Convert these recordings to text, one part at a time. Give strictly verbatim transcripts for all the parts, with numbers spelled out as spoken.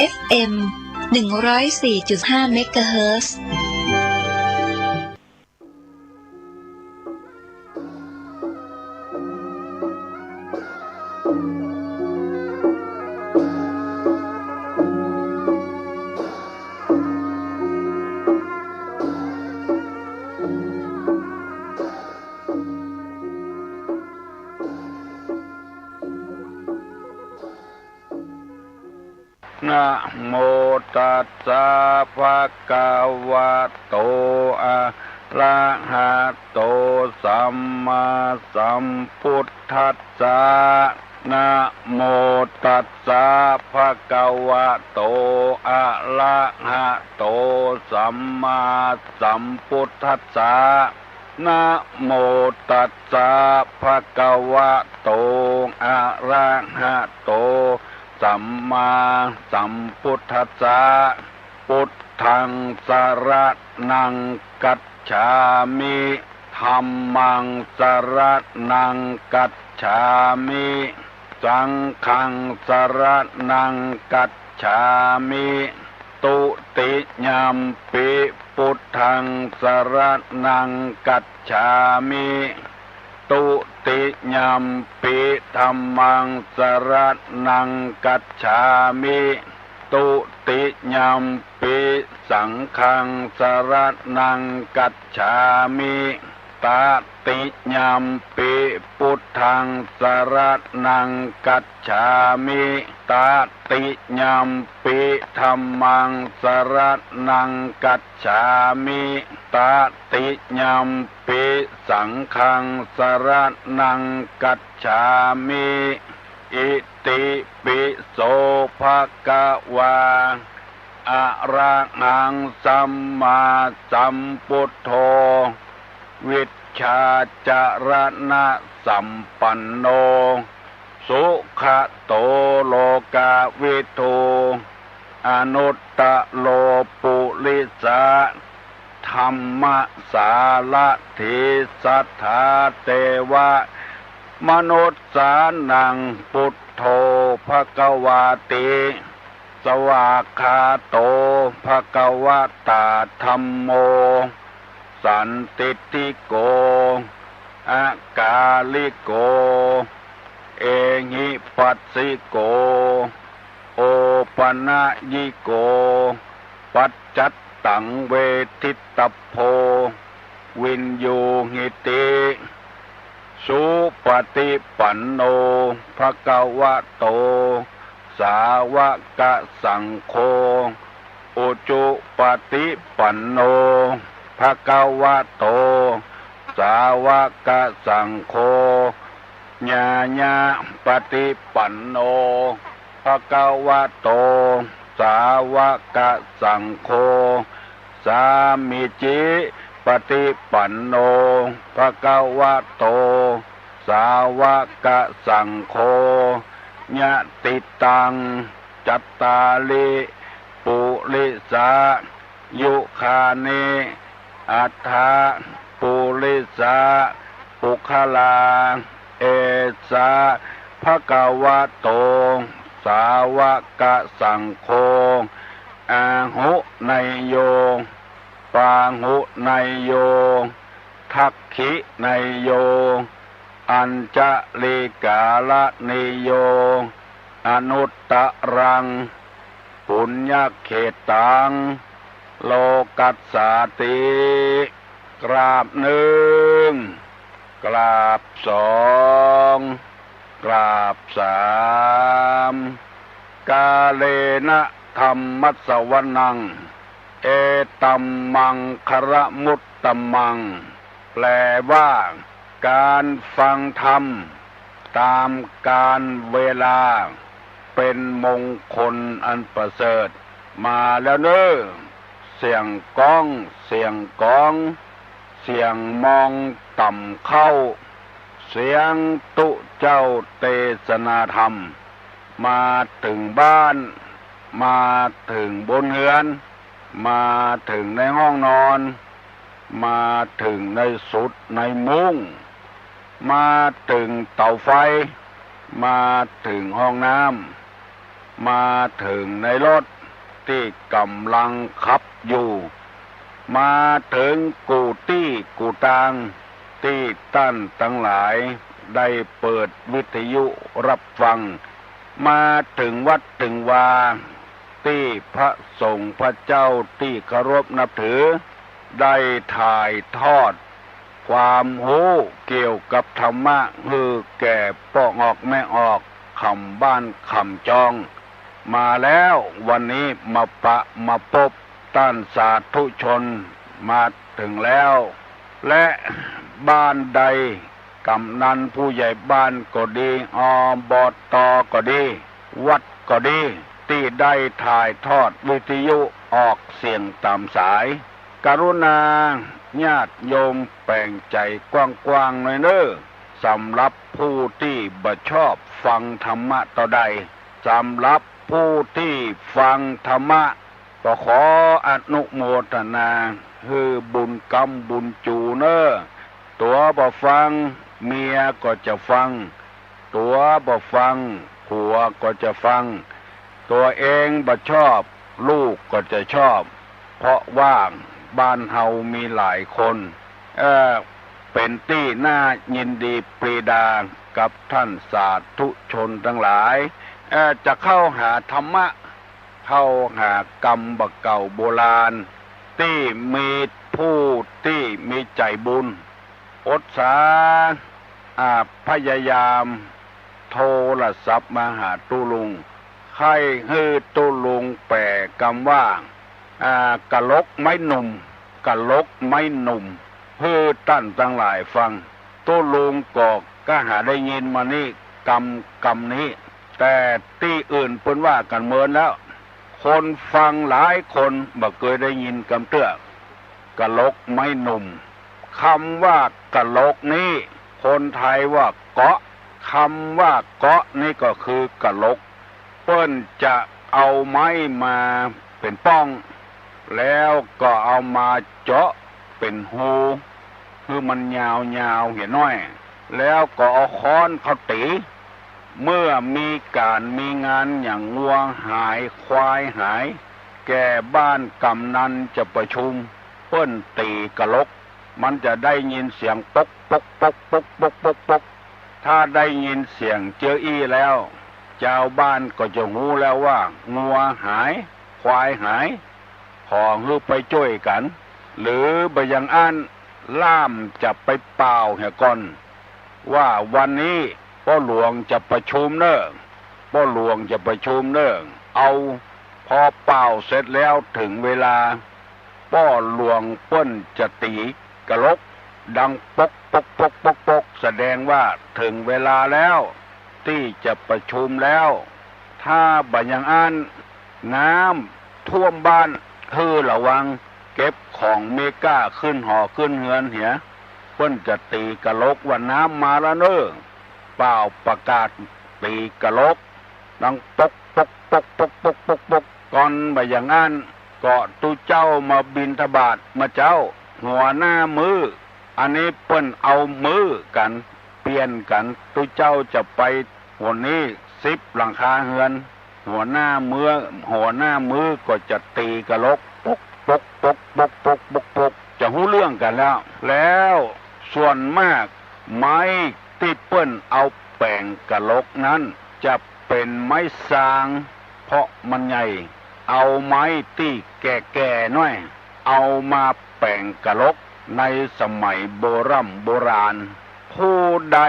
เอฟเอ็ม หนึ่งร้อยสี่จุดห้า เมกะเฮิรตซ์ นะโมตัสสะ ภะคะวะโต อะระหะโต สัมมาสัมพุทธัสสะ นะโมตัสสะ ภะคะวะโต อะระหะโต สัมมาสัมพุทธัสสะ นะโมตัสสะ ภะคะวะโต อะระหะโต สัมมาสัมพุทธัสสะ พุทธัง สะระณัง คัจฉามิ ธัมมัง สะระณัง คัจฉามิ สังฆัง สะระณัง คัจฉามิ ตุติยัมปิ พุทธัง สะระณัง คัจฉามิ ตุติยัมปิ ธัมมัง สะระณัง คัจฉามิ ตุติยัมปิ สังฆัง สะระณัง คัจฉามิ ตติยัมปิ พุทธัง สะระณัง คัจฉามิ ตติยัมปิ ธัมมัง สะระณัง คัจฉามิ ตติยัมปิ สังฆัง สะระณัง คัจฉามิ อิติปิโส ภะคะวา อะระหัง สัมมาสัมพุทโธ วิชชาจะระณะสัมปันโน สุขะโต โลกาวิทู อนุตตะโร ปุริสะธัมมะสารถี สัทธาเตวะมนุสสานัง พุทโธ ภะคะวาติ สวากขาโต ภะคะวะตา ธัมโม สันทิฏฐิโก อะกาลิโก เอหิปัสสิโก โอปะนะยิโก ปัจจัตตัง เวทิตตัพโพ วิญญูหิติ สุปะฏิปันโน ภะคะวะโต สาวะกะสังโฆ อุจุปะฏิปันโน ภะคะวะโต สาวะกะสังโฆ ญาณะปะฏิปันโน ภะคะวะโต สาวะกะสังโฆ สามีจิปะฏิปันโน ภะคะวะโต สาวะกะสังโฆ ยะติตัง จัตตาริ ปุริสายุคานิ อัตถะ ปุริสะ ปุคคลา เอสะ ภะคะวะโต สาวะกะสังโฆ อาหุเนยโย ปาหุเนยโย ทักขิเนยโย อัญชะลีกาละเนยโย อนุตตะรัง ปุญญะเขตตัง โลกัสสาติ กราบนึ่ง กราบสอง กราบสาม กาเลนะธัมมัสสวนัง เอตัมมังคะละมุตตะมัง แปลว่า ก๋านฟังธรรมต๋ามก๋าลเวลา เป๋นมงคลอันประเสริฐ มาแล้วเน่อ เสียงก้อง เสียงก๋อง เสียงมองต่ำเข้า เสียงตุ๊เจ้าเตสนาธรรม มาเถิงบ้าน มาเถิงบนเฮือน มาเถิงในห้องนอน มาเถิงในสุดในมุ้ง มาเถิงเต๋าไฟ มาเถิงห้องน้ำ มาเถิงในรถตี้ก่ำลังขับอยู่ มาเถิงกู้ตี้กู้ตางตี้ต้านตังหลายได้เปิดวิทยุฮับฟัง มาเถิงวัดเถิงวาตี้พระสงฆ์พระเจ้าตี้เคารพนับถือ ได้ถ่ายทอดความฮู้เกี่ยวกับธรรมะหื้อแก่ป้อออกแม่ออก ค่ำบ้านค่ำจอง มาแล้ว วันนี้มาปะมาปบต้านสาธุชนมาเถิงแล้ว และบ้านใด กำนันผู้ใหญ่บ้านก็ดี อบต.ก็ดี วัดก็ดี ตี้ได้ถ่ายทอดวิทยุออกเสียงต๋ามสาย กรุณาญาติโยมแป๋งใจ๋กว้างๆ หน่อยเน้อ สำหรับผู้ตี้บ่ชอบฟังธรรมะเต้าใด สำหรับผู้ตี้ฟังธรรมะ ก็ขออนุโมทนาหื้อบุญกำบุญจู๋เน้อ ตั๋วบ่ฟัง เมียก็จะฟัง ตั๋วบ่ฟัง ผัวก็จะฟัง ตั๋วเองบ่ชอบ ลูกก็จะชอบ เพราะว่าบ้านเฮามีหลายคน เอ่อ เป๋นตี้น่ายินดีปรีดากับต้านสาธุชนตังหลาย เอ่อ จะเข้าหาธรรมะ เข้าหากำบ่าเก่าโบราณ ตี้มีผู้ตี้มีใจ๋บุญ อดสา อ่า พยายามโทรศัพท์มาหาตุ๊ลุง ใค่หื้อตุ๊ลุงแป๋กำว่า อ่า กะหลกไม้หนุ่ม กะหลกไม้หนุ่ม หื้อต้านตังหลายฟัง ตุ๊ลุงก็ก้าหาได้ยินมานี่กำ กำนี้ แต่ตี้อื่นเปิ้นว่ากั๋นเมินแล้ว คนฟังหลายคนบ่เกยได้ยินกำเตื้อ กะหลกไม้หนุ่ม กำว่ากะหลกนี้ คนไทยว่าเกาะ กำว่าเกาะนี้ก็คือกะหลก เปิ้นจะเอาไม้มาเป๋นป้อง แล้วก็เอามาเจาะเป๋นฮู หื้อมันยาวๆ เหียน้อย แล้วก็เอาค้อนเข้าตี๋ เมื่อมีก๋านมีงานอย่างงัวหายควายหาย แก่บ้านกำนันจะประชุม เปิ้นตี๋กะหลก มันจะได้ยินเสียงป๊กป๊กป๊กป๊กป๊กป๊กป๊ก ถ้าได้ยินเสียงเจื้ออี้แล้ว จาวบ้านก็จะฮู้แล้วว่างัวหาย ควายหาย ขอหื้อไปจ้วยกั๋น หรือบ่อย่างอั้น ล่ามจะไปป่าวเหียก่อน ว่าวันนี้ป้อหลวงจะประชุมเน้อ ป้อหลวงจะประชุมเน้อ เอา พอป่าวเสร็จแล้วเถิงเวลา ป้อหลวงเปิ้นจะตี๋กะหลก ดังป๊กป๊กป๊กป๊กป๊ก แสดงว่าเถิงเวลาแล้ว ตี้จะประชุมแล้ว ถ้าบ่อย่างอั้น น้ำท่วมบ้าน หื้อระวัง เก็บของเมก้าขึ้นหอขึ้นเฮือนเหีย เปิ้นจะตี๋กะหลกว่าน้ำมาแล้วเน้อ ป่าวประกาศตี๋กะหลก ดังป๊กป๊กป๊กป๊กป๊กป๊กป๊ก ก่อนบ่อย่างอั้น ก็ตุ๊เจ้ามาบิณฑบาตเมื่อเจ๊า หัวหน้ามื้อ อันนี้เปิ้นเอามื้อกั๋น เปลี่ยนกั๋น ตุ๊เจ้าจะไปหนนี้สิบหลังคาเฮือน หัวหน้ามื้อ หัวหน้ามื้อก็จะตี๋กะหลก ป๊กป๊กป๊กป๊กป๊กป๊กป๊ก จะฮู้เรื่องกั๋นแล้ว แล้วส่วนมากไม้ตี้เปิ้นเอาแป๋งกะหลกนั้น จะเป๋นไม้ซาง เพราะมันใหญ่ เอาไม้ตี้แก่ๆ หน้อย เอามาแป๋งกะหลก ในสมัยโบร่ำโบราณ ผู้ใด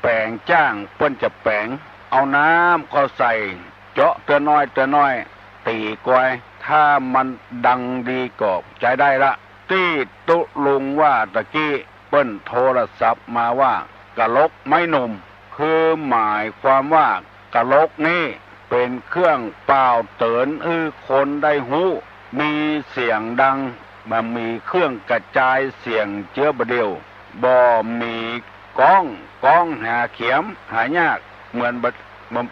แป๋งจ้าง เปิ้นจะแป๋ง เอาน้ำเข้าใส่ เจาะเตื้อน้อยเตื้อน้อย ตี๋กอย ถ้ามันดังดีก็ใจ๊ได้ละ ตี้ตุ๊ลุงว่าตะกี้ เปิ้นโทรศัพท์มาว่ากะหลกไม้หนุ่ม คือหมายความว่ากะหลกนี้เป๋นเครื่องป่าวเตื๋อนหื้อคนได้ฮู้ มีเสียงดัง บ่มีเครื่องกระจายเสียงเจื้อบ่าเดี่ยว บ่มีก๊อง ก๊องหาเขียม หายากเหมือนบ่า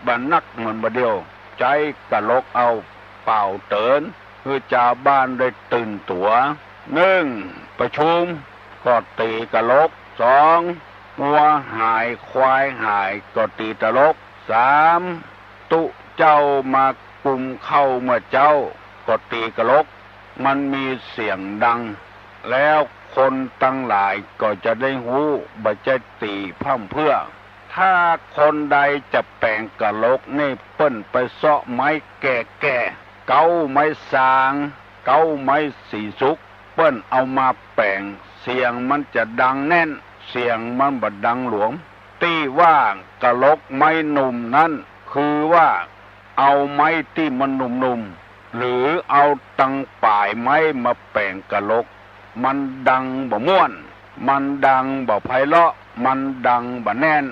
บ่านักเหมือนบ่าเดี่ยว ใจ๊กะหลกเอาป่าวเตื๋อน หื้อจาวบ้านได้ตื่นตั๋ว นึ่ง ประชุม ก็ตี๋กะหลก สอง งัวหายควายหายก็ตี๋กะหลก สาม ตุ๊ เจ้ามากุมข้าวเมื่อเจ๊า ก็ตี๋กะลก มันมีเสียงดัง แล้วคนตังหลายก็จะได้ฮู้ บ่ใจ้ตี๋พร่ำเพื่อ ถ้าคนใดจะแป๋งกะลกนี่ เปิ้นไปเซาะไม้แก่ๆ เก๊าไม้ซาง เก๊าไม้สีสุก เปิ้นเอามาแป๋ง เสียงมันจะดังแน่น เสียงมันบ่ดังหลวม ตี้ว่ากะลกไม้หนุ่มนั้น คือว่าเอาไม้ตี้มันหนุ่มๆ หรือเอาตังป๋ายไม้มาแป๋งกะลก มันดังบ่ม่วน มันดังบ่ไพเราะ มันดังบ่แน่น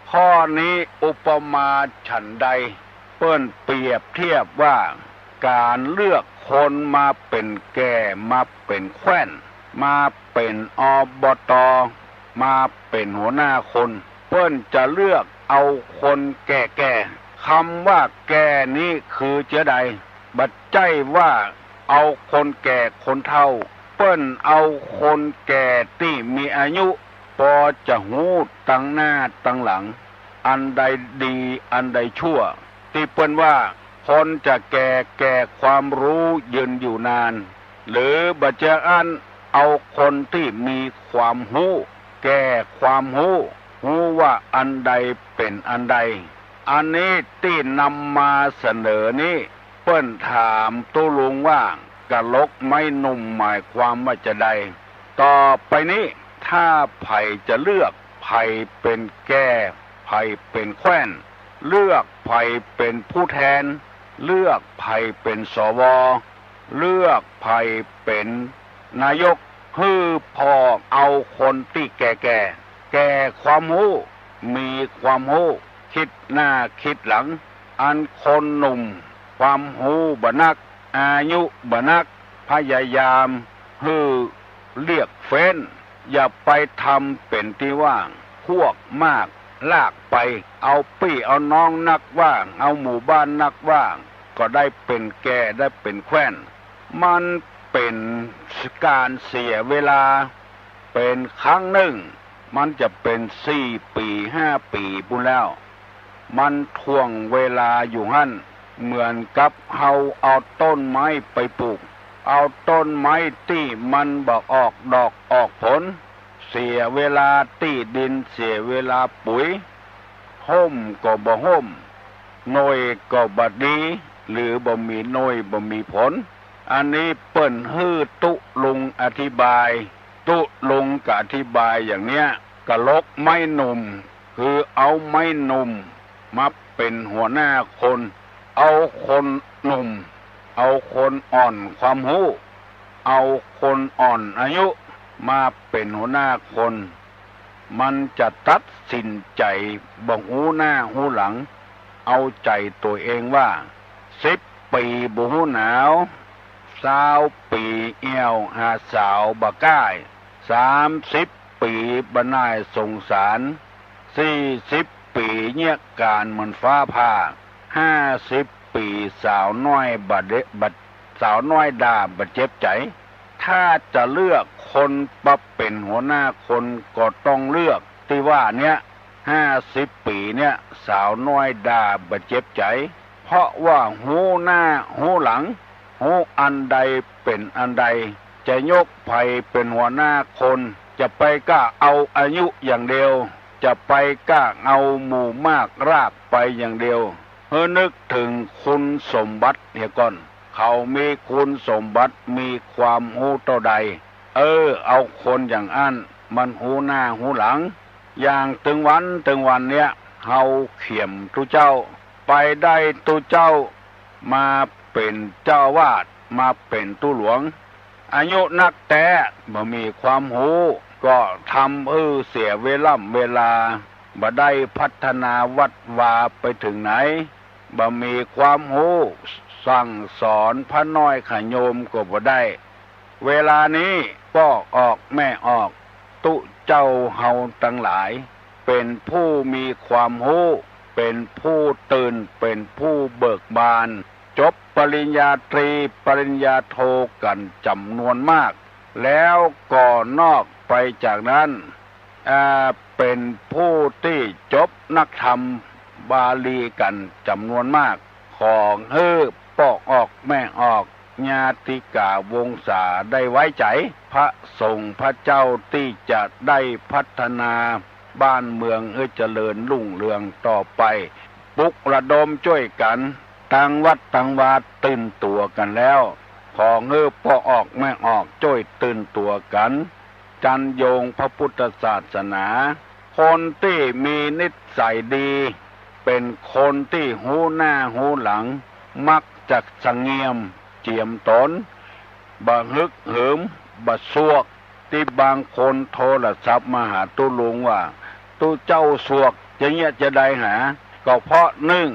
ข้อนี้อุปมาฉันใด เปิ้นเปรียบเทียบว่า ก๋านเลือกคนมาเป๋นแก่ มาเป๋นแคว่น มาเป๋น อบต. มาเป๋นหัวหน้าคน เปิ้นจะเลือกเอาคนแก่ๆ กำว่าแก่นี้คือเจ้าใด บ่ใจ้ว่าเอาคนแก่คนเฒ่า เปิ้นเอาคนแก่ตี้มีอายุ ปอจะฮู้ตังหน้าตังหลัง อันใดดีอันใดชั่ว ตี้เปิ้นว่าคนจะแก่ แก่ความฮู้ยืนอยู่นาน หรือบ่เจ้าอั้นเอาคนตี้มีความฮู้ แก่ความฮู้ ฮู้ว่าอันใดเป๋นอันใด อันนี้ตี้นำมาเสนอนี้ เปิ้นถามตุ๊ลุงว่า กะลกไม้หนุ่มหมายความว่าจาใด ต่อไปนี้ ถ้าใผจะเลือก ใผเป๋นแก่ ใผเป๋นแคว่น เลือกใผเป๋นผู้แทน เลือกใผเป๋น สว เลือกใผเป๋นนายก หื้อผ่อเอาคนตี้แก่ๆ แก่ความฮู้ มีความฮู้ กึ๊ดหน้ากึ๊ดหลัง อันคนหนุ่มความฮู้บ่นัก อายุบ่นัก พยายามหื้อเรียกเฟ้น อย่าไปทำเป๋นตี้ว่าง พวกมากลากไป เอาปี้เอาน้องนักว่า เอาหมู่บ้านนักว่า ก็ได้เป๋นแก่ ได้เป๋นแคว่น มันเป๋นก๋านเสียเวลา เป๋นครั้งนึ่ง มันจะเป๋นสี่ปี๋ห้าปี๋ปู้นแล้ว มันถ่วงเวลาอยู่หั้น เหมือนกับเฮาเอาต้นไม้ไปปลูก เอาต้นไม้ตี้มันบ่ออกดอกออกผล เสียเวลาตี้ดิน เสียเวลาปุ๋ย ฮ่มก็บ่ฮ่ม หน่วยก็บ่ดี หรือบ่มีหน่วยบ่มีผล อันนี้เปิ้นหื้อตุ๊ลุงอธิบาย ตุ๊ลุงก็อธิบายอย่างเนี้ย กะลกไม้หนุ่ม คือเอาไม้หนุ่มมาเป๋นหัวหน้าคน เอาคนหนุ่ม เอาคนอ่อนความฮู้ เอาคนอ่อนอายุมาเป๋นหัวหน้าคน มันจะตัดสินใจ๋บ่ฮู้หน้าฮู้หลัง เอาใจ๋ตั๋วเองว่า สิบปี๋บ่ฮู้หนาว ซาวปี๋แอ่วหาสาวบ่ก้าย สามสิบปี๋บ่หน่ายสงสาร สี่สิบปี๋เยียะก๋านเหมือนฟ้าผ่า ห้าสิบปี๋สาวน้อยบ่เดะ บ่ สาวน้อยด่าบ่เจ็บใจ๋ ถ้าจะเลือกคนมาเป๋นหัวหน้าคนก็ต้องเลือกตี้ว่าเนี้ย ห้าสิบปี๋เนี้ย สาวน้อยด่าบ่เจ็บใจ๋ เพราะว่าฮู้หน้าฮู้หลัง ฮู้อันใดเป๋นอันใด จะยกใผเป๋นหัวหน้าคน จะไปก้าเอาอายุอย่างเดียว จะไปก้าเอาหมู่มากลากไปอย่างเดียว หื้อนึกเถิงคุณสมบัติเหียก่อน เขามีคุณสมบัติ มีความฮู้เต้าใด เออ เอาคนอย่างอั้น มันฮู้หน้าฮู้หลัง อย่างตึงวันตึงวันเนี้ย เฮาเขียมตุ๊เจ้า ไปได้ตุ๊เจ้ามาเป๋นเจ้าอาวาส มาเป๋นตุ๊หลวง อายุนักแต๊ บ่มีความฮู้ ก็ทำหื้อเสียเวล่ำเวลา บ่ได้พัฒนาวัดวาไปเถิงไหน บ่มีความฮู้ สั่งสอนพระน้อยขะโยมก็บ่ได้ เวลานี้ป้อออกแม่ออก ตุ๊เจ้าเฮาตังหลาย เป๋นผู้มีความฮู้ เป๋นผู้ตื่น เป๋นผู้เบิกบาน จบปริญญาตรี ปริญญาโทกั๋นจ๋ำนวนมาก แล้วก็นอกไปจากนั้น อ่า เป๋นผู้ตี้จบนักธรรมบาลีกั๋นจ๋ำนวนมาก ข ขอหื้อป้อออกแม่ออก ญาติกาวงศาได้ไว้ใจ๋ พระสงฆ์พระเจ้าตี้จะได้พัฒนาบ้านเมืองหื้อเจริญรุ่งเรืองต่อไป ปลุกระดมจ้วยกั๋น ตังวัดตังวาตื่นตั๋วกั๋นแล้ว ขอหื้อป้อออกแม่ออกจ้วยตื่นตั๋วกั๋น จันโยงพระพุทธศาสนา คนตี้มีนิสัยดี เป๋นคนตี้ฮู้หน้าฮู้หลัง มักจะสะเงียมเจียมต๋น บ่ฮึกเหิม บ่สวก ตี้บางคนโทรศัพท์มาหาตุ๊ลุงว่า ตุ๊เจ้าสวกจะเยียะจาใดหา ก็เพราะนึ่ง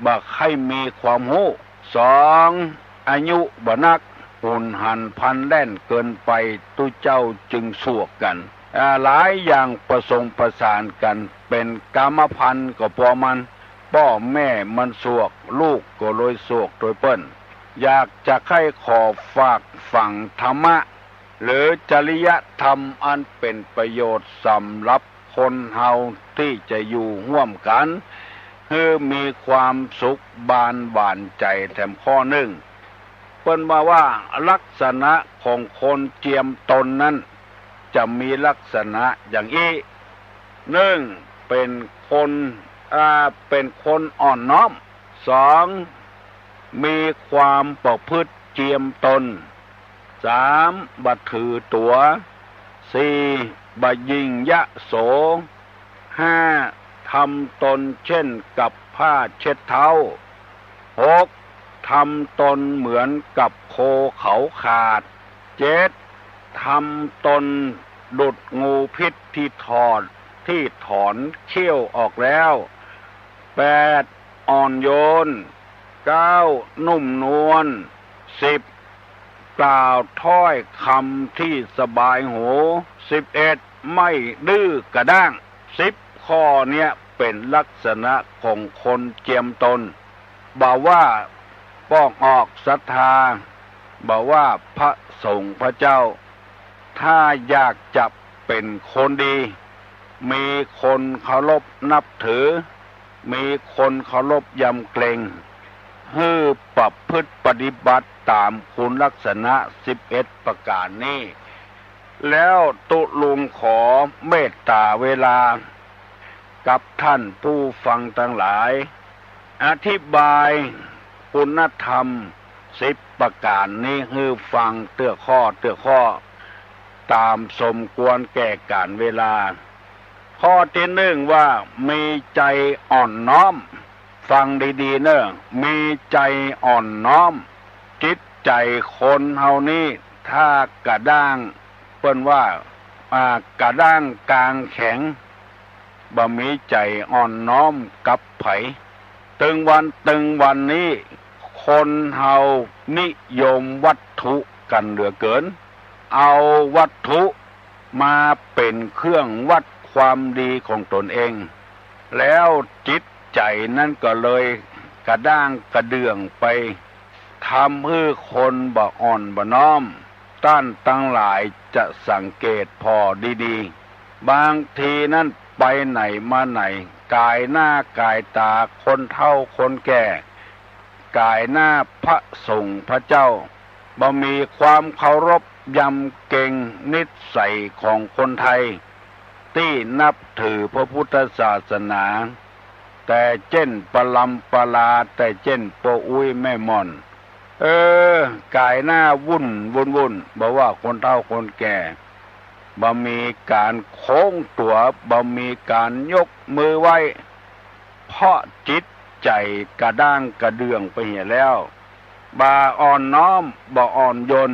บ่ใค่มีความฮู้ สอง อายุบ่นัก หุนหันพลันแล่นเกินไป ตุ๊เจ้าจึงสวกกั๋น อ่า หลายอย่างผสมผสานกั๋น เป๋นกรรมพันธุ์ก็ปอมัน ป้อแม่มันสวก ลูกก็เลยสวกตวยเปิ้น อยากจะใค่ขอฝากฝังธรรมะ หรือจริยธรรมอันเป๋นประโยชน์สำหรับคนเฮาตี้จะอยู่ฮ่วมกั๋น หื้อมีความสุขบานหวานใจ๋แถมข้อนึ่ง เปิ้นว่าว่าลักษณะของคนเจียมตนนั้น จะมีลักษณะอย่างอี้ นึ่ง เป๋นคน อ่า เป๋นคนอ่อนน้อม สอง มีความประพฤติเจียมตน สาม บ่ถือตั๋ว สี่ บ่ยิ่งยโส ห้า ทำตนเช่นกับผ้าเช็ดเท้า หก ทำตนเหมือนกับโคเขาขาด เจ็ด ทำตนดุจงูพิษที่ถอด ที่ถอนเขี้ยวออกแล้ว แปด อ่อนโยน เก้า นุ่มนวล สิบ กล่าวถ้อยคำที่สบายหู สิบเอ็ด ไม่ดื้อกระด้าง สิบข้อเนี้ยเป๋นลักษณะของคนเจียมตน บ่ว่าป้อออกศรัทธา บ่ว่าพระสงฆ์พระเจ้า ถ้าอยากจะเป๋นคนดี มีคนเคารพนับถือ มีคนเคารพยำเกรง หื้อประพฤติปฏิบัติต๋ามคุณลักษณะสิบเอ็ดประก๋านนี้ แล้วตุ๊ลุงขอเมตต๋าเวลา กับท่านผู้ฟังตังหลาย อธิบายคุณธรรมสิบประก๋านนี้หื้อฟังเตื้อข้อเตื้อข้อ ต๋ามสมควรแก่ก๋าลเวลา ข้อตี้นึ่งว่ามีใจ๋อ่อนน้อม ฟังดีๆ เน่อ มีใจ๋อ่อนน้อม จิตใจ๋คนเฮานี้ถ้ากระด้าง เปิ้นว่า อ่า กระด้างกางแข็ง บ่มีใจ๋อ่อนน้อมกับใผ ตึงวันตึงวันนี้ คนเฮานิยมวัตถุกั๋นเหลือเกิน เอาวัตถุมาเป๋นเครื่องวัดความดีของตนเอง แล้วจิตใจ๋นั้นก็เลยกระด้างกระเดื่องไป ทำหื้อคนบ่อ่อนบ่น้อม ต้านตังหลายจะสังเกตผ่อดีๆ บางทีนั้นไปไหนมาไหน ก๋ายหน้าก๋ายต๋าคนเฒ่าคนแก่ ก๋ายหน้าพระสงฆ์พระเจ้า บ่มีความเคารพยำเกรงนิสัยของคนไทย ตี้นับถือพระพุทธศาสนา แต่เจ้นปรำปรา แต่เจ้นป้ออุ๊ยแม่หม่อน เออ ก๋ายหน้าวุ่นวุ่นวุ่น บ่ว่าคนเฒ่าคนแก่ บ่มีก๋านโค้งตั๋ว บ่มีก๋านยกมือไหว้ เพราะจิตใจ๋กระด้างกระเดื่องไปเหียแล้ว บ่อ่อนน้อม บ่อ่อนโยน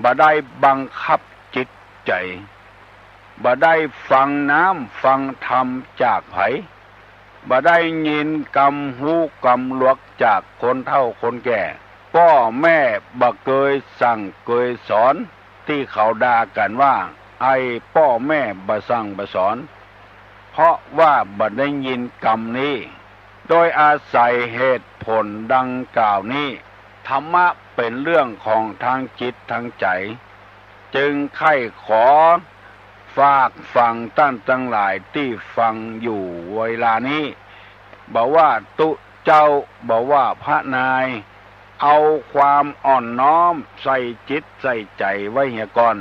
บ่ได้บังคับจิตใจ๋ บ่ได้ฟังน้ำฟังธรรมจากใผ บ่ได้ยินกำฮู้กำหลวกจากคนเฒ่าคนแก่ ป้อแม่บ่เกยสั่งเกยสอน ตี้เขาด่ากั๋นว่า ไอ้ป้อแม่บ่สั่งบ่สอน เพราะว่าบ่ได้ยินกำนี้ โดยอาศัยเหตุผลดังกล่าวนี้ ธรรมะเป๋นเรื่องของทางจิตทางใจ๋ จึงใค่ขอฝากฝังต้านตังหลายตี้ฟังอยู่เวลานี้ บ่ว่าตุ๊ เจ้า บ่ว่าพระนาย เอาความอ่อนน้อมใส่จิตใส่ใจ๋ไว้เหียก่อน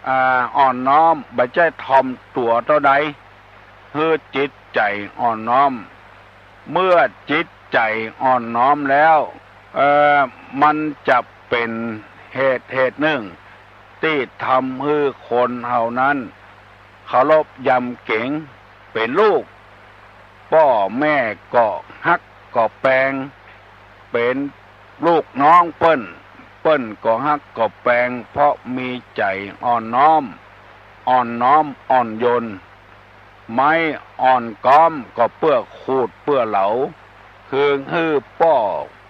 อ่า อ่อนน้อม บ่ใจ้ถ่อมตั๋วเต้าใด หื้อจิตใจ๋อ่อนน้อม เมื่อจิตใจ๋อ่อนน้อมแล้ว เอ่อ มันจะเป๋นเหตุ เหตุนึ่ง ตี้ทำหื้อคนเฮานั้นเคารพยำเก๋ง เป๋นลูก ป้อแม่ก็ฮักก็แปง เป๋นลูกน้องเปิ้น เปิ้นก็ฮักก็แปง เพราะมีใจ๋อ่อนน้อม อ่อนน้อมอ่อนโยน ไม้อ่อนก๊อมก็เปื้อขูดเปื้อเหลา คือหื้อป้อ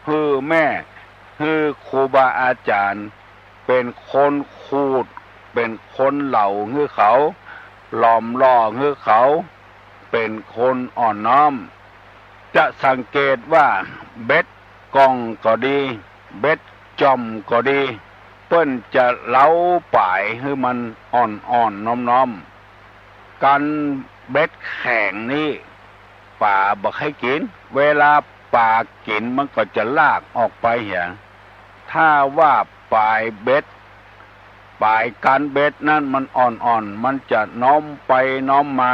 หื้อแม่ หื้อครูบาอาจารย์ เป๋นคนขูด เป๋นคนเหลาหื้อเขา หลอมหล่อหื้อเขา เป๋นคนอ่อนน้อม จะสังเกตว่าเบ็ดก่องก็ดี เบ็ดจ่อมก็ดี เปิ้นจะเหลาป๋ายหื้อมันอ่อนๆ น้อมๆ กั๋นเบ็ดแข็งนี้ ป๋าบ่ใค่กิ๋น เวลาป๋ากิ๋นมันก็จะลากออกไปเหีย ถ้าว่าป๋ายเบ็ด ป๋ายกั๋นเบ็ดนั้นมันอ่อนๆ มันจะน้อมไปน้อมมา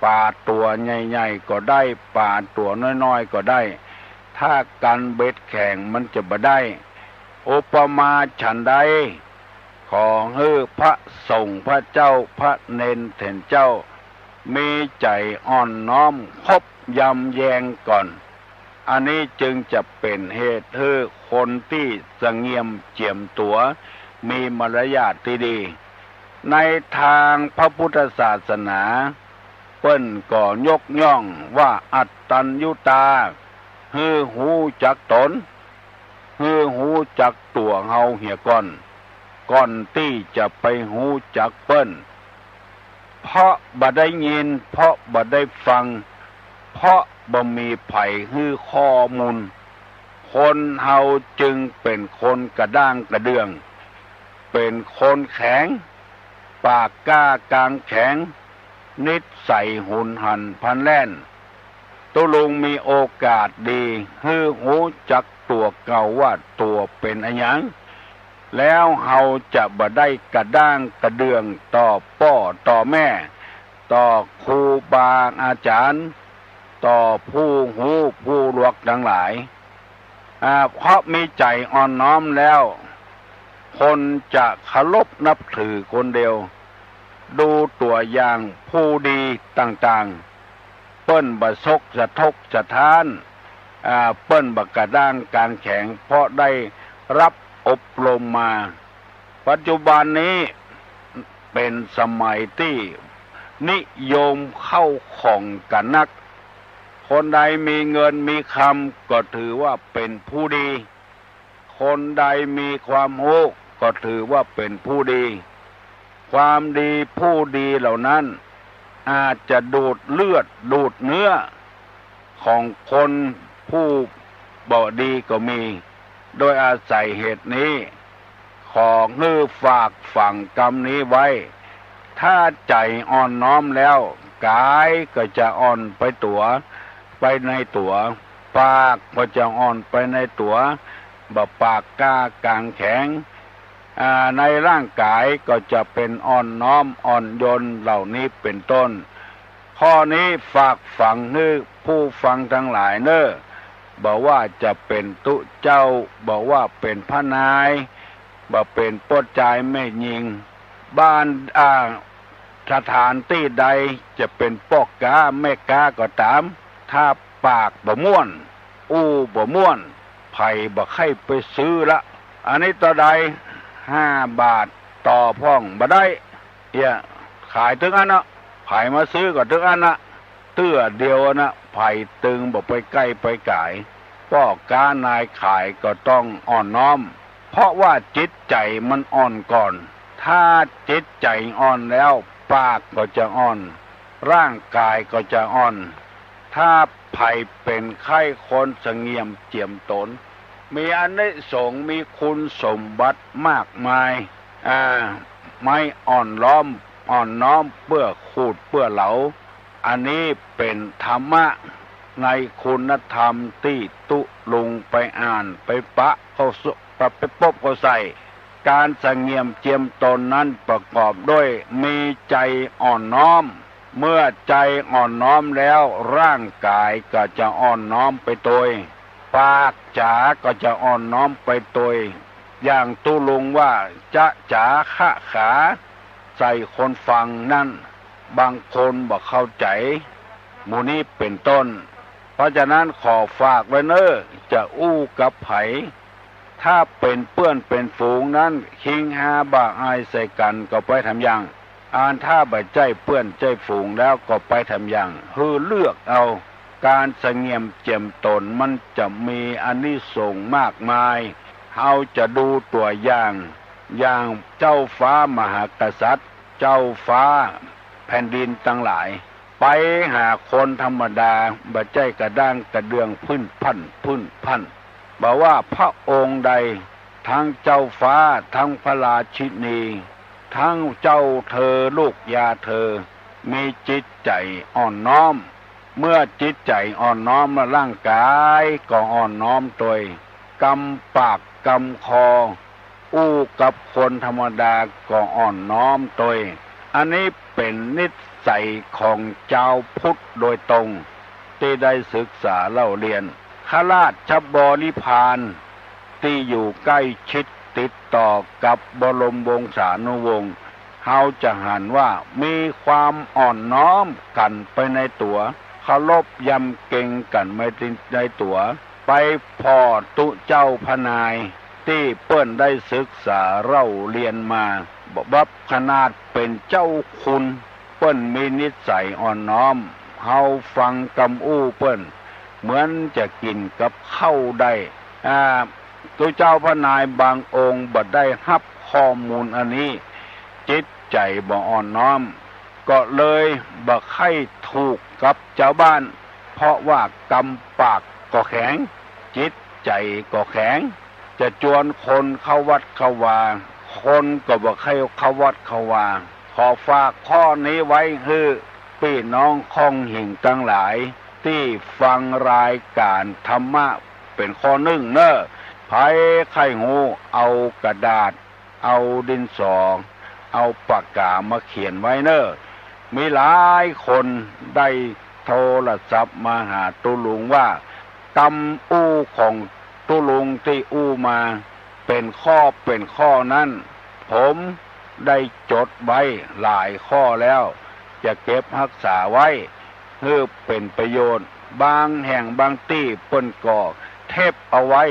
ป๋าตั๋วใหญ่ๆ ก็ได้ ป๋าตั๋วน้อยๆ ก็ได้ ถ้ากั๋นเบ็ดแข็งมันจะบ่ได้ อุปมาฉันใด ขอหื้อพระสงฆ์พระเจ้าพระเณรเถรเจ้า มีใจ๋อ่อนน้อมคบยำแยงก่อน อันนี้จึงจะเป๋นเหตุหื้อคนตี้สงเงียมเจียมตั๋ว มีมารยาทตี้ดี ในตางพระพุทธศาสนา เปิ้นก็ยกย่องว่าอัตตัญญูตา หื้อฮู้จักต๋น หื้อฮู้จักตั๋วเฮาเหียก่อน ก่อนตี้จะไปฮู้จักเปิ้น เพราะบ่ได้ยิน เพราะบ่ได้ฟัง เพราะบ่มีใผหื้อข้อมูล คนเฮาจึงเป๋นคนกระด้างกระเดื่อง เป๋นคนแข็ง ปากกล้ากางแข็ง นิสัยหุนหันพลันแล่น ตุ๊ลุงมีโอกาสดี หื้อฮู้จักตั๋วเก่าว่าตั๋วเป๋นอะหยัง แล้วเฮาจะบ่ได้กระด้างกระเดื่องต่อป้อต่อแม่ ต่อครูบาอาจารย์ ต่อผู้ฮู้ผู้หลวกตังหลาย อ่า เพราะมีใจ๋อ่อนน้อมแล้ว คนจะเคารพนับถือคนเดียว ดูตั๋วอย่างผู้ดีต่างๆ เปิ้นบ่สกสะทกสะท้าน อ่า เปิ้นบ่กระด้างกางแข็ง เพราะได้รับอบรมมา ปัจจุบันนี้เป๋นสมัยตี้นิยมเข้าของกั๋นนัก คนใดมีเงินมีคำก็ถือว่าเป๋นผู้ดี คนใดมีความฮู้ก็ถือว่าเป๋นผู้ดี ความดีผู้ดีเหล่านั้น อาจจะดูดเลือดดูดเนื้อของคนผู้บ่ดีก็มี โดยอาศัยเหตุนี้ ขอหื้อฝากฝังกำนี้ไว้ ถ้าใจ๋อ่อนน้อมแล้ว ก๋ายก็จะอ่อนไปตั๋ว ไปในตั๋ว ปากก็จะอ่อนไปในตั๋ว บ่ปากกล้ากางแข็ง อ่า ในร่างก๋ายก็จะเป๋นอ่อนน้อมอ่อนโยนเหล่านี้เป๋นต้น ข้อนี้ฝากฝังหื้อผู้ฟังตังหลายเน่อ บ่ว่าจะเป๋นตุ๊เจ้า บ่ว่าเป๋นพระนาย บ่เป๋นป้อจายแม่ญิง บ้าน อ่า สถานตี้ใดจะเป๋นป้อก๊าแม่ก๊าก็ต๋าม ถ้าปากบ่ม่วน อู้บ่ม่วน ใผบ่ใค่ไปซื้อละ อันนี้เต้าใด ห้าบาท ต่อพ่องบ่ได้ เหีย ขายตึงอั้นนะ ใผมาซื้อก็ตึงอั้นนะ เตื้อเดียวนะ ใผตึงบ่ไปใก้ไปก๋าย ป้อก๊านายขายก็ต้องอ่อนน้อม เพราะว่าจิตใจ๋มันอ่อนก่อน ถ้าจิตใจ๋อ่อนแล้ว ปากก็จะอ่อน ร่างก๋ายก็จะอ่อน ถ้าใผเป๋นใค่คนสงเงียมเจียมต๋น มีอานิสงส์ มีคุณสมบัติมากมาย อ่า ไม้อ่อนล้อม อ่อนน้อมเปื้อขูดเปื้อเหลา อันนี้เป๋นธรรมะ ในคุณธรรมตี้ตุ๊ลุงไปอ่านไปปะเข้าสุ ไปปบเข้าใส่ ก๋านสำเนียมเจียมตนนั้นประกอบด้วยมีใจ๋อ่อนน้อม เมื่อใจ๋อ่อนน้อมแล้ว ร่างก๋ายก็จะอ่อนน้อมไปตวย ปากจ๋าก็จะอ่อนน้อมไปตวย อย่างตุ๊ลุงว่า จ๊ะจ๋าคะขา ใส่คนฟังนั้น บางคนบ่เข้าใจ๋ หมู่นี้เป๋นต้น เพราะฉะนั้นขอฝากไว้เน้อ จะอู้กับใผ ถ้าเป๋นเปื้อนเป๋นฝูงนั้น คิงฮาบ่าอายใส่กั๋นก็ไปทำอย่าง อันถ้าบ่ใจ้เปื้อนใจ้ฝูงแล้วก็ไปทำอย่าง หื้อเลือกเอา ก๋านสำเนียมเจียมตนมันจะมีอานิสงส์มากมาย เฮาจะดูตั๋วอย่าง อย่างเจ้าฟ้ามหากษัตริย์ เจ้าฟ้าแผ่นดินตังหลาย ไปหาคนธรรมดา บ่ใจ้กระด้างกระเดื่องผื่นพั่นผื่นพั่น บ่ว่าพระองค์ใด ตึงเจ้าฟ้า ตึงพระราชินี ตึงเจ้าเธอลูกยาเธอ มีจิตใจ๋อ่อนน้อม เมื่อจิตใจ๋อ่อนน้อมแล้ว ร่างก๋ายก็อ่อนน้อมตวย กำปากกำคอ อู้กับคนธรรมดาก็อ่อนน้อมตวย อันนี้เป๋นนิสัยของจาวพุทธโดยตรง ตี้ได้ศึกษาเล่าเรียน ข้าราชบริพารตี้อยู่ใก้ชิดติดต่อกับบรมวงศานุวงศ์ เฮาจะหันว่ามีความอ่อนน้อมกั๋นไปในตั๋ว เคารพยำเกรงกั๋นไปในตั๋ว ไปผ่อตุ๊เจ้าพระนาย ตี้เปิ้นได้ศึกษาเล่าเรียนมา บ่บับขนาดเป๋นเจ้าคุณ เปิ้นมีนิสัยอ่อนน้อม เฮาฟังกำอู้เปิ้น เหมือนจะกิ๋นกับข้าวได้ อ่า ตุ๊เจ้าพระนายบางองค์บ่ได้ฮับข้อมูลอันนี้ จิตใจ๋บ่อ่อนน้อม ก็เลยบ่ใค่ถูกกับจาวบ้าน เพราะว่ากำปากก็แข็ง จิตใจ๋ก็แข็ง จะจวนคนเข้าวัดเข้าวา คนก็บ่ใค่เข้าวัดเข้าวา ขอฝากข้อนี้ไว้หื้อปี้น้องค่องหิงตังหลาย ตี้ฟังรายก๋านธรรมะเป๋นข้อนึ่งเน้อ ใผใค่ฮู้เอากระดาษ เอาดินสอ เอาปากก๋ามาเขียนไว้เน้อ มีหลายคนได้โทรศัพท์มาหาตุ๊ลุงว่า กำอู้ของตุ๊ลุงตี้อู้มา เป๋นข้อเป๋นข้อนั้น ผมได้จดไว้หลายข้อแล้ว จะเก็บฮักษาไว้ หื้อเป๋นประโยชน์ บางแห่งบางตี้เปิ้นก็เทปเอาไว้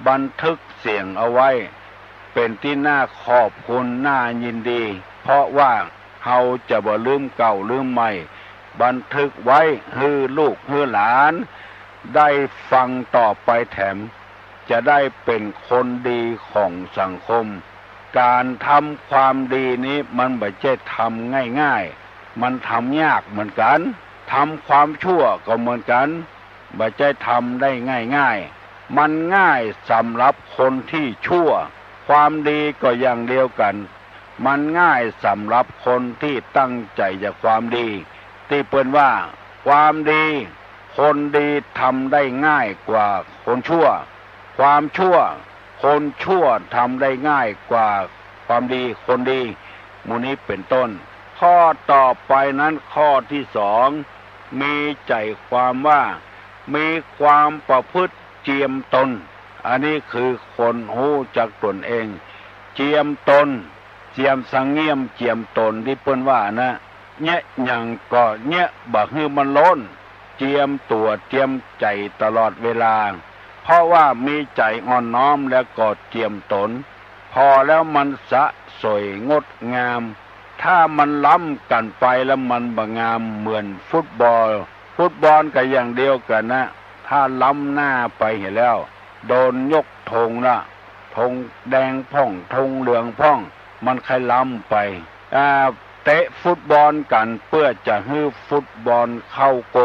บันทึกเสียงเอาไว้ เป๋นตี้น่าขอบคุณน่ายินดี เพราะว่าเฮาจะบ่ลืมเก่าลืมใหม่ บันทึกไว้หื้อลูกหื้อหลานได้ฟังต่อไปแถม จะได้เป๋นคนดีของสังคม ก๋านทำความดีนี้มันบ่ใจ้ทำง่ายๆ มันทำยากเหมือนกั๋น ทำความชั่วก็เหมือนกั๋น บ่ใจ้ทำได้ง่ายๆ มันง่ายสำหรับคนตี้ชั่ว ความดีก็อย่างเดียวกั๋น มันง่ายสำหรับคนตี้ตั้งใจ๋จะความดี ตี้เปิ้นว่า ความดี คนดีทำได้ง่ายกว่าคนชั่ว ความชั่ว คนชั่วทำได้ง่ายกว่าความดี คนดี หมู่นี้เป๋นต้น ข้อต่อไปนั้น ข้อตี้สอง มีใจ๋ความว่า มีความประพฤติเจียมตน อันนี้คือคนฮู้จักตนเอง เจียมตน เจียมสำเนียมเจียมตนตี้เปิ้นว่านะ เยียะหยังก็เยียะบ่หื้อมันล้น เจียมตั๋วเจียมใจ๋ตลอดเวลา เพราะว่ามีใจ๋อ่อนน้อมแล้วก็เจียมตน ผ่อแล้วมันสะสวยงดงาม ถ้ามันล้ำกั๋นไปแล้วมันบ่งามเหมือนฟุตบอล ฟุตบอลก็อย่างเดียวกั๋นนะ ถ้าล้ำหน้าไปเหียแล้ว โดนยกธงละ ธงแดงพ่อง ธงเหลืองพ่อง มันใค่ล้ำไป อ่า เตะฟุตบอลกั๋นเปื้อจะหื้อฟุตบอลเข้าโกล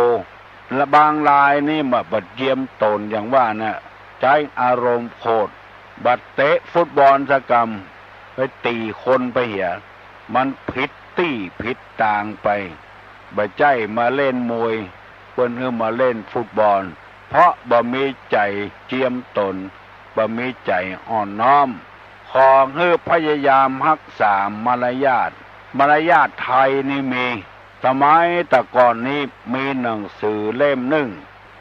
และบางรายนี่บ่เจียมตนอย่างว่านะ ใจ๊อารมณ์โขด บ่เตะฟุตบอลสักกำ ไปตี๋คนไปเหีย มันผิดตี้ผิดตางไป บ่ใจ้มาเล่นมวย เปิ้นหื้อมาเล่นฟุตบอล เพราะบ่มีใจ๋เจียมต๋น บ่มีใจ๋อ่อนน้อม ขอหื้อพยายามฮักษามารยาท มารยาทไทยนี่มี สมัยแต่ก่อนนี้มีหนังสือเล่มนึ่ง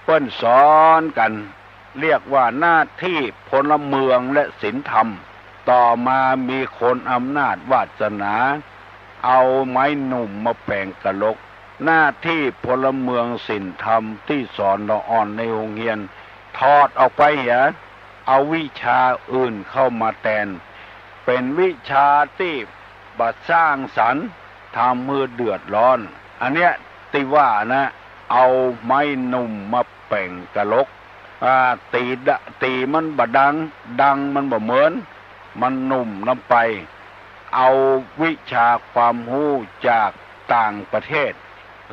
เปิ้นสอนกั๋น เรียกว่าหน้าตี้พลเมืองและศีลธรรม ต่อมามีคนอำนาจวาสนา เอาไม้หนุ่มมาแป๋งกะลก หน้าตี้พลเมืองศีลธรรมตี้สอนละอ่อนในโฮงเฮียน ถอดออกไปเหีย เอาวิชาอื่นเข้ามาแตน เป๋นวิชาตี้บ่สร้างสรรค์ ทำหื้อเดือดร้อน อันเนี้ยตี้ว่านะ เอาไม้หนุ่มมาแป๋งกะลก อ่า ตี๋ดะ ตี๋มันบ่ดัง ดังมันบ่เหมือน มันหนุ่มนำไป เอาวิชาความฮู้จากต่างประเทศ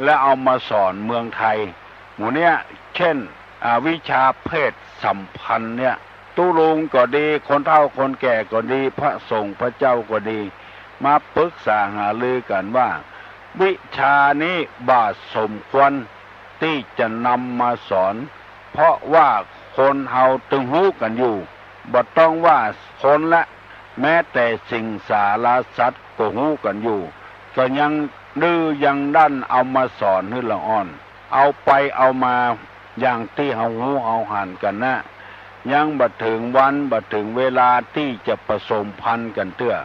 แล้วเอามาสอนเมืองไทย หมู่เนี้ย เช่น อ่า วิชาเพศสัมพันธ์เนี่ย ตุ๊ลุงก็ดี คนเฒ่าคนแก่ก็ดี พระสงฆ์พระเจ้าก็ดี มาปรึกษาหารือกั๋นว่า วิชานี้บ่สมควรตี้จะนำมาสอน เพราะว่าคนเฮาตึงฮู้กั๋นอยู่ บ่ต้องว่าคนละ แม้แต่สิงสาราสัตว์ก็ฮู้กั๋นอยู่ ก็ยังดื้อยังด้านเอามาสอนหื้อละอ่อน เอาไปเอามาอย่างตี้เฮาฮู้เฮาหันกั๋นนะ ยังบ่เถิงวันบ่เถิงเวลาตี้จะผสมพันธุ์กั๋นเตื้อ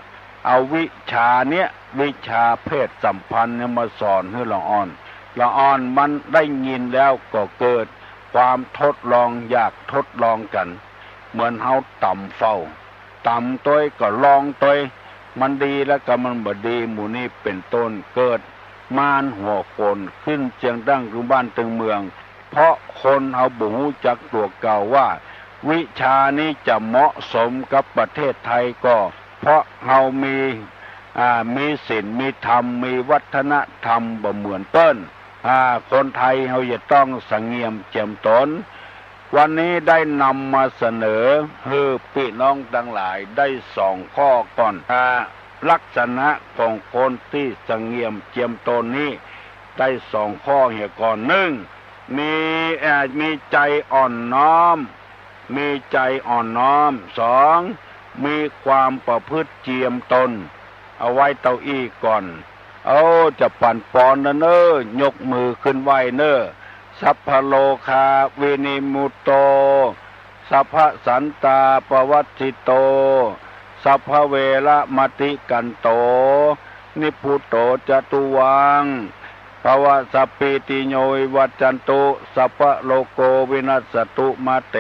เอาวิชาเนี้ย วิชาเพศสัมพันธ์เนี่ยมาสอนหื้อละอ่อน ละอ่อนมันได้ยินแล้วก็เกิดความทดลองอยากทดลองกั๋น เหมือนเฮาต๋ำเฝ้า ต๋ำตวยก็ลองตวย มันดีแล้วก็มันบ่ดี หมู่นี้เป๋นต้น เกิดม่านหัวโขนขึ้นเสี้ยงตั้งตึงบ้านตึงเมือง เพราะคนเฮาบ่ฮู้จักตั๋วเก่าว่า วิชานี้จะเหมาะสมกับประเทศไทยก็ เพราะเฮามี อ่า มีศีล มีธรรม มีวัฒนธรรมบ่เหมือนเปิ้น อ่า คนไทยเฮาจะต้องสงเงียมเจียมต๋น วันนี้ได้นำมาเสนอหื้อปี้น้องตังหลายได้สองข้อก่อน อ่า ลักษณะของคนตี้สงเงียมเจียมต๋นนี้ ได้สองข้อเหียก่อน หนึ่ง มี อ่า มีใจ๋อ่อนน้อม มีใจ๋อ่อนน้อม สอง มีความประพฤติเจียมต๋น เอาไว้เต้าอี้ก่อน เอา จะปั๋นปอนแล้วเน่อ ยกมือขึ้นไหว้เน่อ สัพพะโรคาวินิมมุตโต สัพพะสันตาปวัสสิโต สัพพะเวระมะติกันโต นิพพุโตจะตุวัง ภะวะสัพพีติโยวิวัชชันตุ สัพพะโรโกวินัสสะตุมาเต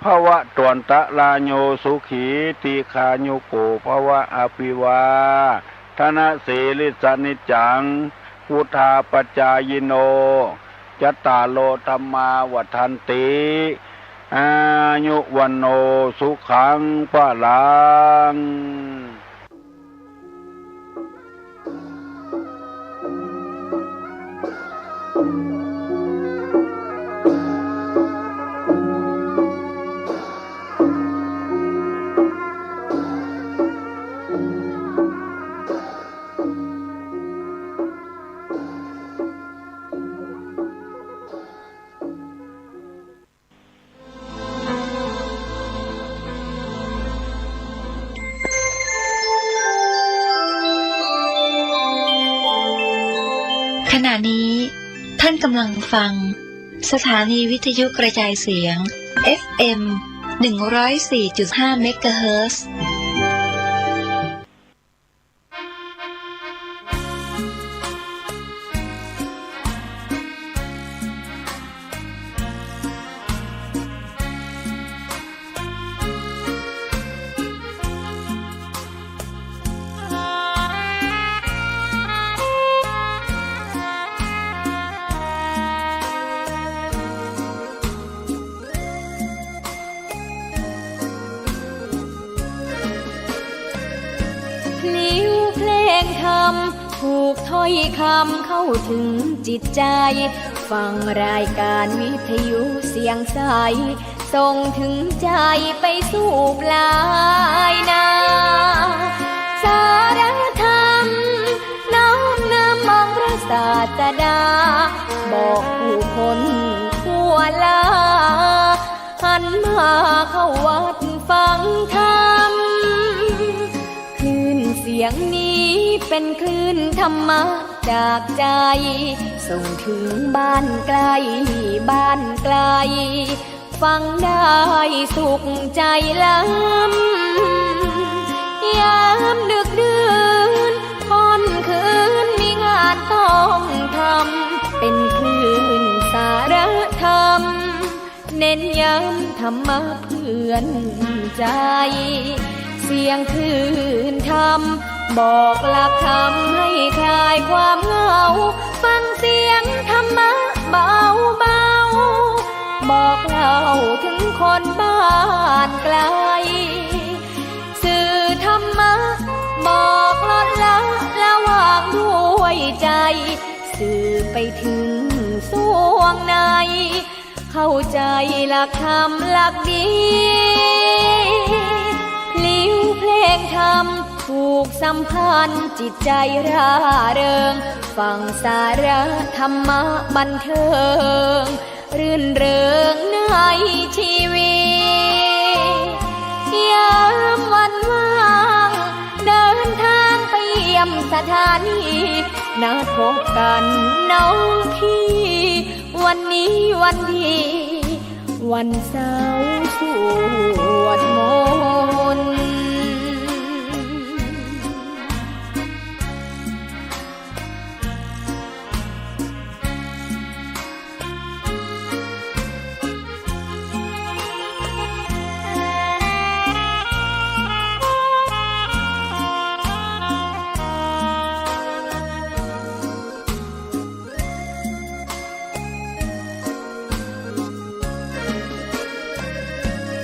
ภะวะตวันตะราโยสุขี ทีฆายุโกภะวะ อะภิวาทะนะสีลิสสะนิจจัง วุฑฒาปะจายิโน จัตตาโรธัมมาวัฑฒันติ อายุวัณโณสุขังพะลัง ขณะนี้ท่านกำลังฟังสถานีวิทยุกระจายเสียง เอฟเอ็ม หนึ่งร้อยสี่จุดห้า เมกะเฮิรตซ์ พลิ้วเพลงธรรม ผูกถ้อยคำเข้าถึงจิตใจ ฟังรายการวิทยุเสียงใส ส่งถึงใจไปสู่ปลายนา สารธรรม น้อมนำองค์พระศาสดา บอกผู้ค เข้าวัดฟังธรรม คลื่นเสียงนี้เป็นคลื่นธรรมะจากใจ ส่งถึงบ้านใกล้บ้านไกล ฟังได้สุขใจล้ำ ยามดึกดื่นค่ำคืนมีงานต้องทำ เป็นคลื่นสารธรรม เน้นย้ำธรรมะเพื่อนใจ เสียงคลื่นธรรม บอกหลักธรรมให้คลายความเหงา ฟังเสียงธรรมะเบาๆ บอกเล่าถึงคนบ้านไกล สื่อธรรมะ บอกลดละละวางด้วยใจ สื่อไปถึงส่วงใน เข้าใจหลักธรรมหลักดี พลิ้วเพลงธรรมผูกสัมพันธ์จิตใจร่าเริง ฟังสาระธรรมะบันเทิง รื่นเริงในชีวิต ยามวันว่างเดินทางไปเยี่ยมสถานี นัดพบกันน้องพี่ วันนี้วันดี วันเสาร์สวดมนต์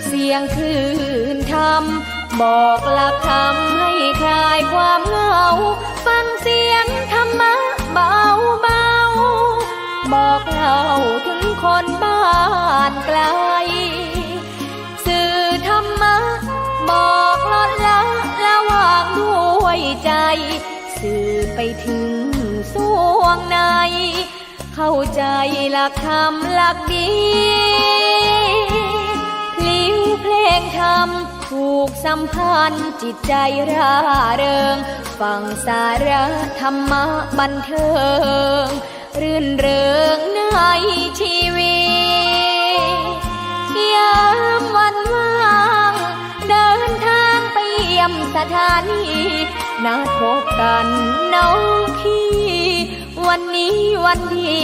เสียงคลื่นธรรม บอกหลักธรรมให้คลายความเหงา ฟังเสียงธรรมะเบาๆ บอกเล่าถึงคนบ้านไกล สื่อธรรมะ บอกลดละละวางด้วยใจ สื่อไปถึงส่วงใน เข้าใจหลักธรรมหลักดี พลิ้วเพลงธรรมผูกสัมพันธ์จิตใจร่าเริง ฟังสาระธรรมะบันเทิง รื่นเริงในชีวิต ยามวันว่างเดินทางไปเยี่ยมสถานี นัดพบกันน้องพี่ วันนี้วันดี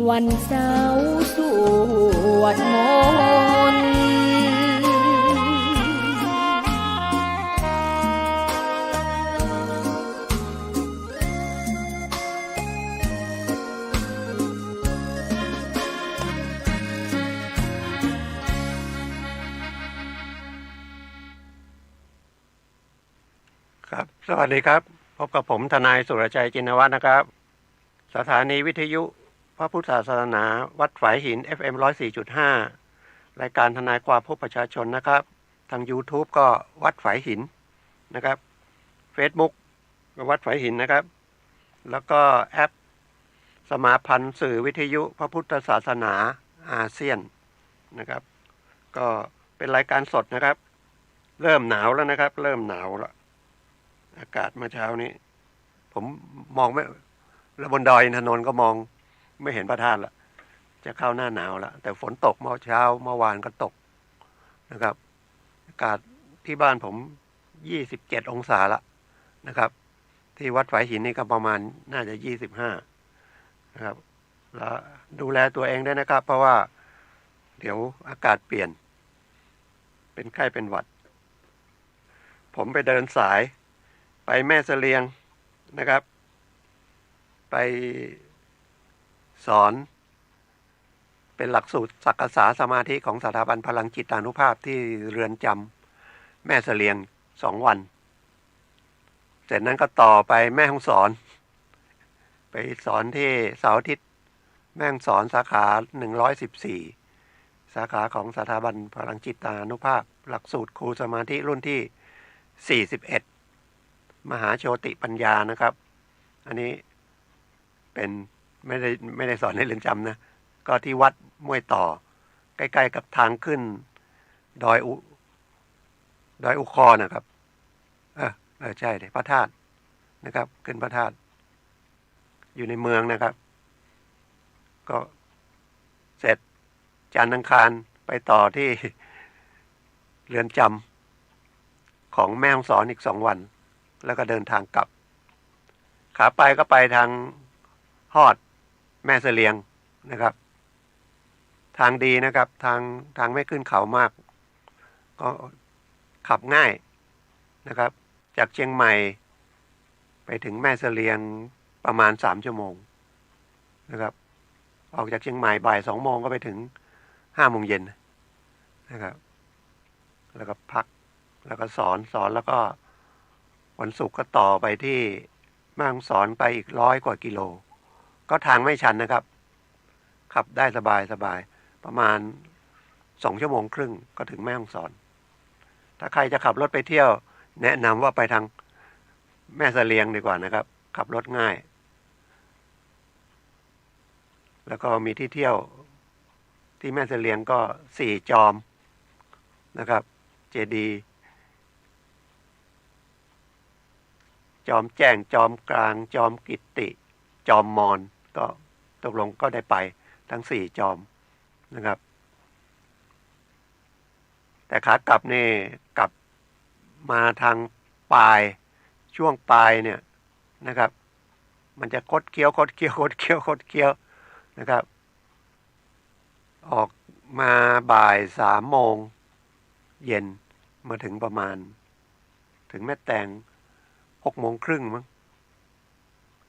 วันเสาร์สวดมนต์ ครับ สวัสดีครับ พบกับผมทนายสุรชัย จินวัฒน์นะครับ สถานีวิทยุพระพุทธศาสนาวัดฝายหิน เอฟเอ็ม ร้อยสี่จุดห้า รายการทนายความเพื่อประชาชนนะครับ ทางยูทูบก็วัดฝายหินนะครับ เฟซบุ๊กก็วัดฝายหินนะครับ แล้วก็แอปสมาพันธ์สื่อวิทยุพระพุทธศาสนาอาเซียนนะครับ ก็เป็นรายการสดนะครับ เริ่มหนาวแล้วนะครับ เริ่มหนาวแล้ว อากาศเมื่อเช้านี้ ผมมองไม่ แล้วบนดอยอินทนนท์ก็มองไม่เห็นพระธาตุละ จะเข้าหน้าหนาวละ แต่ฝนตกเมื่อเช้าเมื่อวานก็ตกนะครับ อากาศที่บ้านผม ยี่สิบเจ็ดองศาละนะครับ ที่วัดฝายหินนี่ก็ประมาณน่าจะ ยี่สิบห้า นะครับ แล้วดูแลตัวเองด้วยนะครับ เพราะว่าเดี๋ยวอากาศเปลี่ยน เป็นไข้เป็นหวัด ผมไปเดินสาย ไปแม่เสลียงนะครับ ไปสอน เป็นหลักสูตรสักกษาสมาธิของสถาบันพลังจิตตานุภาพที่เรือนจำแม่เสลียงสองวัน เสร็จนั้นก็ต่อไปแม่ฮ่องสอน ไปสอนที่เสาร์อาทิตย์ แม่ฮ่องสอนสาขาหนึ่งร้อยสิบสี่ สาขาของสถาบันพลังจิตตานุภาพ หลักสูตรครูสมาธิรุ่นที่สี่สิบเอ็ด มหาโชติปัญญานะครับ อันนี้เป็น ไม่ได้ ไม่ได้สอนในเรือนจำนะ ก็ที่วัดม่วยต่อ ใกล้ๆกับทางขึ้น ดอยอุ ดอยอุคอนะครับ เออ เออ ใช่ดิ พระธาตุนะครับ ขึ้นพระธาตุ อยู่ในเมืองนะครับ ก็เสร็จจันทร์อังคารไปต่อที่เรือนจำของแม่ฮ่องสอนอีกสองวัน แล้วก็เดินทางกลับ ขาไปก็ไปทางฮอดแม่เสลียงนะครับ ทางดีนะครับ ทาง ทางไม่ขึ้นเขามาก ก็ขับง่ายนะครับ จากเชียงใหม่ไปถึงแม่เสลียงประมาณสามชั่วโมงนะครับ ออกจากเชียงใหม่บ่ายสองโมงก็ไปถึงห้าโมงเย็นนะครับ แล้วก็พัก แล้วก็สอน สอนแล้วก็วันศุกร์ก็ต่อไปที่แม่ฮ่องสอนไปอีกร้อยกว่ากิโล ก็ทางไม่ชันนะครับ ขับได้สบายสบาย ประมาณสองชั่วโมงครึ่งก็ถึงแม่ฮ่องสอน ถ้าใครจะขับรถไปเที่ยว แนะนำว่าไปทางแม่เสลียงดีกว่านะครับ ขับรถง่าย แล้วก็มีที่เที่ยวที่แม่เสลียงก็สี่จอมนะครับ เจดีย์ จอมแจ้ง จอมกลาง จอมกิตติ จอมมอญ ก็ตกลงก็ได้ไปทั้งสี่จอมนะครับ แต่ขากลับนี่กลับมาทางปาย ช่วงปายเนี่ยนะครับ มันจะคดเคี้ยว คดเคี้ยว คดเคี้ยว คดเคี้ยวนะครับ ออกมาบ่ายสามโมงเย็น มาถึงประมาณ ถึงแม่แตงหกโมงครึ่งมั้ง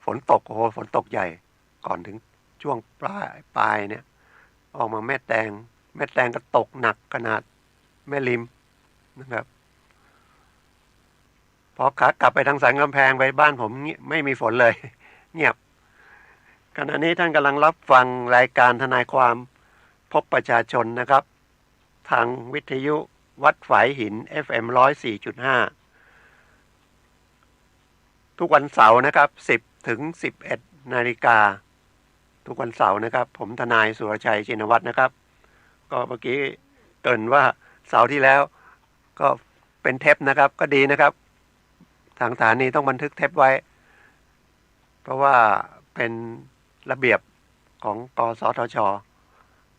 ฝนตก โอ้โห ฝนตกใหญ่ ก่อนถึงช่วงปลาย ปายเนี่ย ออกมาแม่แตง แม่แตงก็ตกหนักขนาดแม่ริมนะครับ พอขากลับไปทางสันกำแพงไปบ้านผมเงียบ ไม่มีฝนเลย เงียบ ขณะนี้ท่านกำลังรับฟังรายการทนายความพบประชาชนนะครับ ทางวิทยุวัดฝายหิน เอฟเอ็ม ร้อยสี่จุดห้า ทุกวันเสาร์นะครับ สิบถึงสิบเอ็ดนาฬิกา ทุกวันเสาร์นะครับ ผมทนายสุรชัย ชินวัตรนะครับ ก็เมื่อกี้เกริ่นว่าเสาร์ที่แล้วก็เป็นเทปนะครับ ก็ดีนะครับ ทางสถานีต้องบันทึกเทปไว้ เพราะว่าเป็นระเบียบของ กสทช.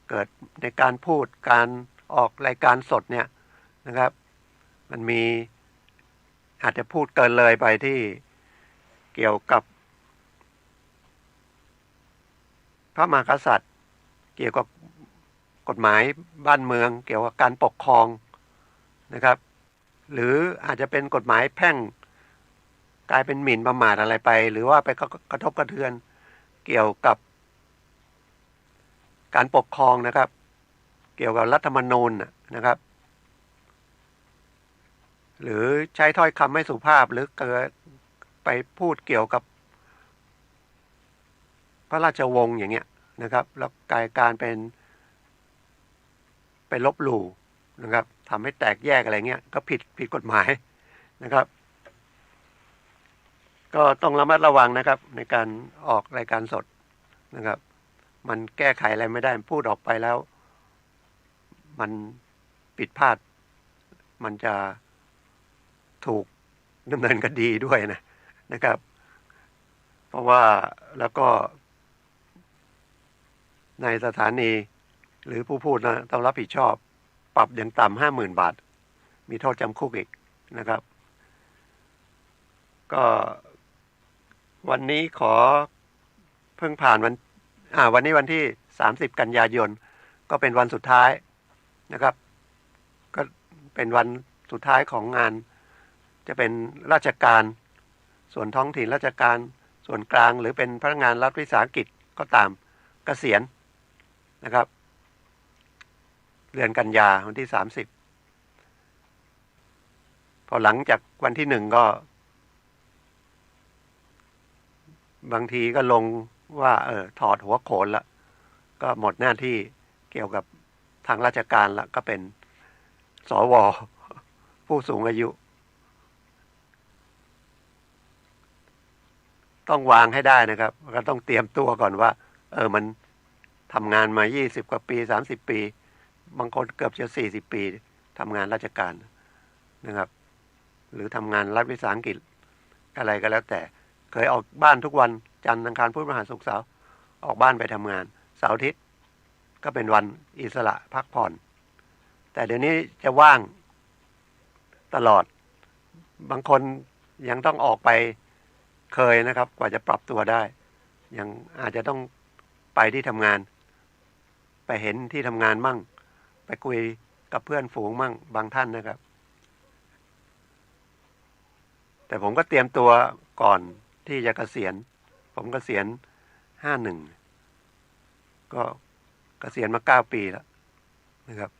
เกิดในการพูด การออกรายการสดเนี่ยนะครับ มันมี อาจจะพูดเกินเลยไปที่เกี่ยวกับพระมหากษัตริย์ เกี่ยวกับกฎหมายบ้านเมือง เกี่ยวกับการปกครองนะครับ หรืออาจจะเป็นกฎหมายแพ่ง กลายเป็นหมิ่นประมาทอะไรไป หรือว่าไปกระ กระทบกระเทือนเกี่ยวกับการปกครองนะครับ เกี่ยวกับรัฐธรรมนูญน่ะนะครับ หรือใช้ถ้อยคำไม่สุภาพ หรือเกิดไปพูดเกี่ยวกับพระราชวงศ์อย่างเงี้ยนะครับ แล้วกลายการเป็น ไปลบหลู่นะครับ ทำให้แตกแยกอะไรเงี้ย ก็ผิด ผิดกฎหมายนะครับ ก็ต้องระมัดระวังนะครับ ในการออกรายการสดนะครับ มันแก้ไขอะไรไม่ได้ พูดออกไปแล้ว มันผิดพลาด มันจะถูกดำเนินคดีด้วยนะ นะครับ เพราะว่า แล้วก็ในสถานีหรือผู้พูดนะ ต้องรับผิดชอบ ปรับอย่างต่ำห้าหมื่นบาท มีโทษจำคุกอีกนะครับ ก็วันนี้ขอ เพิ่งผ่านวัน อ่า วันนี้วันที่สามสิบกันยายน ก็เป็นวันสุดท้ายนะครับ ก็เป็นวันสุดท้ายของงาน จะเป็นราชการส่วนท้องถิ่น ราชการส่วนกลาง หรือเป็นพนักงานรัฐวิสาหกิจก็ตาม เกษียณนะครับ เดือนกันยาวันที่สามสิบ พอหลังจากวันที่หนึ่งก็ บางทีก็ลงว่า เออ ถอดหัวโขนละ ก็หมดหน้าที่เกี่ยวกับทางราชการละ ก็เป็น สว ผู้สูงอายุ ต้องวางให้ได้นะครับ ก็ต้องเตรียมตัวก่อนว่า เออ มันทำงานมายี่สิบกว่าปี สามสิบปี บางคนเกือบจะสี่สิบปี ทำงานราชการนะครับ หรือทำงานรัฐวิสาหกิจอะไรก็แล้วแต่ เคยออกบ้านทุกวันจันทร์อังคารพุธพฤหัสศุกร์เสาร์ ออกบ้านไปทำงาน เสาร์อาทิตย์ก็เป็นวันอิสระพักผ่อน แต่เดี๋ยวนี้จะว่างตลอด บางคนยังต้องออกไป เคยนะครับ กว่าจะปรับตัวได้ ยังอาจจะต้องไปที่ทำงาน ไปเห็นที่ทำงานมั่ง ไปคุยกับเพื่อนฝูงมั่ง บางท่านนะครับ แต่ผมก็เตรียมตัวก่อนที่จะเกษียณ ผมเกษียณห้าหนึ่ง ก็เกษียณมาเก้าปีแล้วนะครับ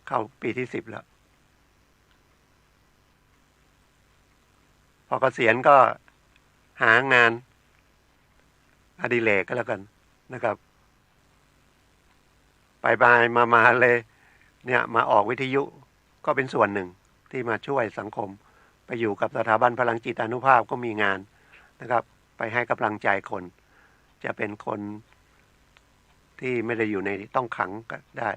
เข้าปีที่สิบแล้ว พอเกษียณก็หางานอดิเรกก็แล้วกันนะครับ ไปๆมาๆเลย เนี่ยมาออกวิทยุ ก็เป็นส่วนหนึ่งที่มาช่วยสังคม ไปอยู่กับสถาบันพลังจิตอานุภาพก็มีงานนะครับ ไปให้กำลังใจคน จะเป็นคนที่ไม่ได้อยู่ในต้องขังก็ได้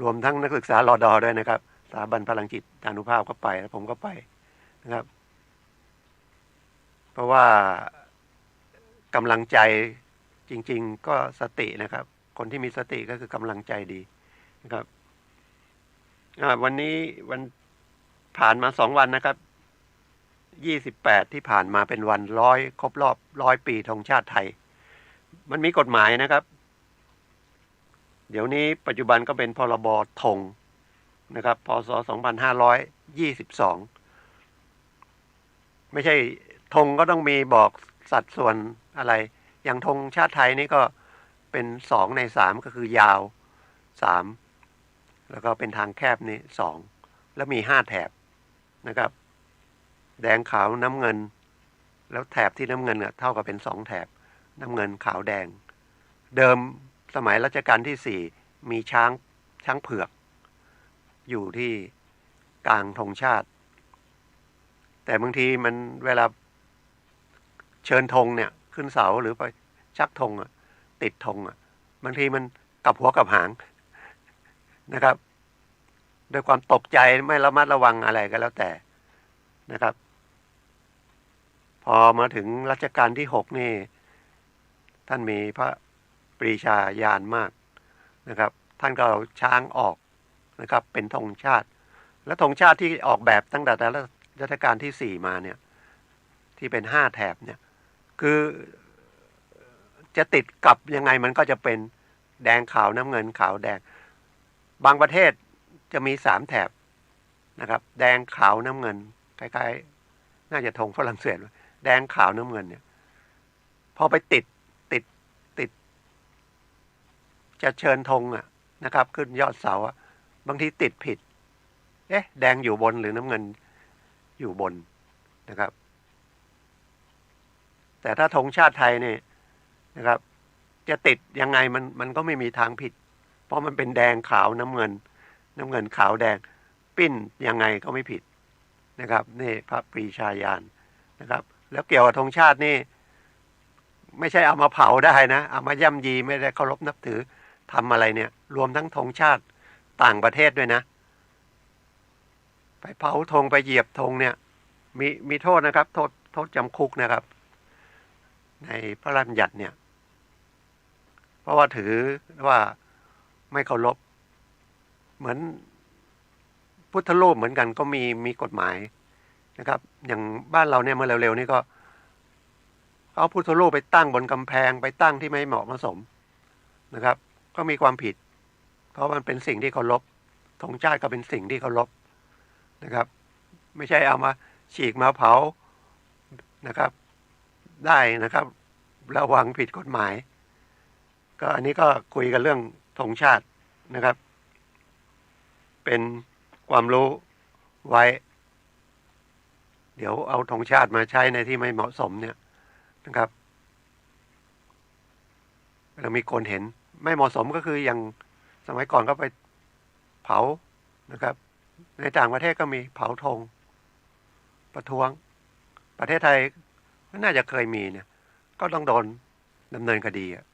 รวมทั้งนักศึกษา รด.ด้วยนะครับ สถาบันพลังจิตอานุภาพก็ไป แล้วผมก็ไปนะครับ เพราะว่ากำลังใจจริงๆก็สตินะครับ คนที่มีสติก็คือกำลังใจดีนะครับ อ่า วันนี้วัน ผ่านมาสองวันนะครับ ยี่สิบแปดที่ผ่านมาเป็นวันร้อย ครบรอบร้อยปีธงชาติไทย มันมีกฎหมายนะครับ เดี๋ยวนี้ปัจจุบันก็เป็น พรบ.ธงนะครับ พ.ศ. สองพันห้าร้อยยี่สิบสอง ไม่ใช่ ธงก็ต้องมีบอกสัดส่วนอะไร อย่างธงชาติไทยนี่ก็เป็นสองในสาม ก็คือยาวสาม แล้วก็เป็นทางแคบนี่สอง แล้วมีห้าแถบนะครับ แดงขาวน้ำเงิน แล้วแถบที่น้ำเงินเนี่ยเท่ากับเป็นสองแถบ น้ำเงินขาวแดง เดิมสมัยรัชกาลที่สี่มีช้าง ช้างเผือก อยู่ที่กลางธงชาติ แต่บางทีมันเวลาเชิญธงเนี่ยขึ้นเสาหรือไปชักธงอะ ติดธงอะ บางทีมันกลับหัวกลับหางนะครับ ด้วยความตกใจไม่ระมัดระวังอะไรก็แล้วแต่นะครับ พอมาถึงรัชกาลที่หกนี่ ท่านมีพระปรีชาญาณมากนะครับ ท่านก็เอาช้างออกนะครับ เป็นธงชาติ และธงชาติที่ออกแบบตั้งแต่รัชกาลที่สี่มาเนี่ย ที่เป็นห้าแถบเนี่ย คือจะติดกับยังไงมันก็จะเป็นแดงขาวน้ำเงินขาวแดง บางประเทศจะมีสามแถบนะครับ แดงขาวน้ำเงิน คล้ายๆ น่าจะธงฝรั่งเศส แดงขาวน้ำเงินเนี่ย พอไปติด ติด ติด จะเชิญธงอะนะครับ ขึ้นยอดเสาอะ บางทีติดผิด เอ๊ะ แดงอยู่บนหรือน้ำเงินอยู่บนนะครับ แต่ถ้าธงชาติไทยเนี่ยนะครับ จะติดยังไงมัน มันก็ไม่มีทางผิด เพราะมันเป็นแดงขาวน้ำเงิน น้ำเงินขาวแดง ปิ้นยังไงก็ไม่ผิดนะครับ นี่พระปรีชาญาณนะครับ แล้วเกี่ยวกับธงชาตินี่ ไม่ใช่เอามาเผาได้นะ เอามาย่ำยี ไม่ได้เคารพนับถือ ทำอะไรเนี่ย รวมทั้งธงชาติต่างประเทศด้วยนะ ไปเผาธง ไปเหยียบธงเนี่ย มี มีโทษนะครับ โทษ โทษจำคุกนะครับ ในพระราชบัญญัติเนี่ย เพราะว่าถือว่าไม่เคารพ เหมือนพุทธรูปเหมือนกันก็มี มีกฎหมายนะครับ อย่างบ้านเราเนี่ยเมื่อเร็วๆนี่ก็เอาพุทธรูปไปตั้งบนกำแพง ไปตั้งที่ไม่เหมาะมาสมนะครับ ก็มีความผิด เพราะมันเป็นสิ่งที่เคารพ ธงชาติก็เป็นสิ่งที่เคารพนะครับ ไม่ใช่เอามาฉีกมาเผานะครับ ได้นะครับ ระวังผิดกฎหมาย ก็อันนี้ก็คุยกันเรื่องธงชาตินะครับ เป็นความรู้ไว้ เดี๋ยวเอาธงชาติมาใช้ในที่ไม่เหมาะสมเนี่ยนะครับ เรามีคนเห็นไม่เหมาะสมก็คืออย่างสมัยก่อนก็ไปเผานะครับ ในต่างประเทศก็มีเผาธง ประท้วง ประเทศไทยก็น่าจะเคยมีเนี่ย ก็ต้องโดนดำเนินคดีอะ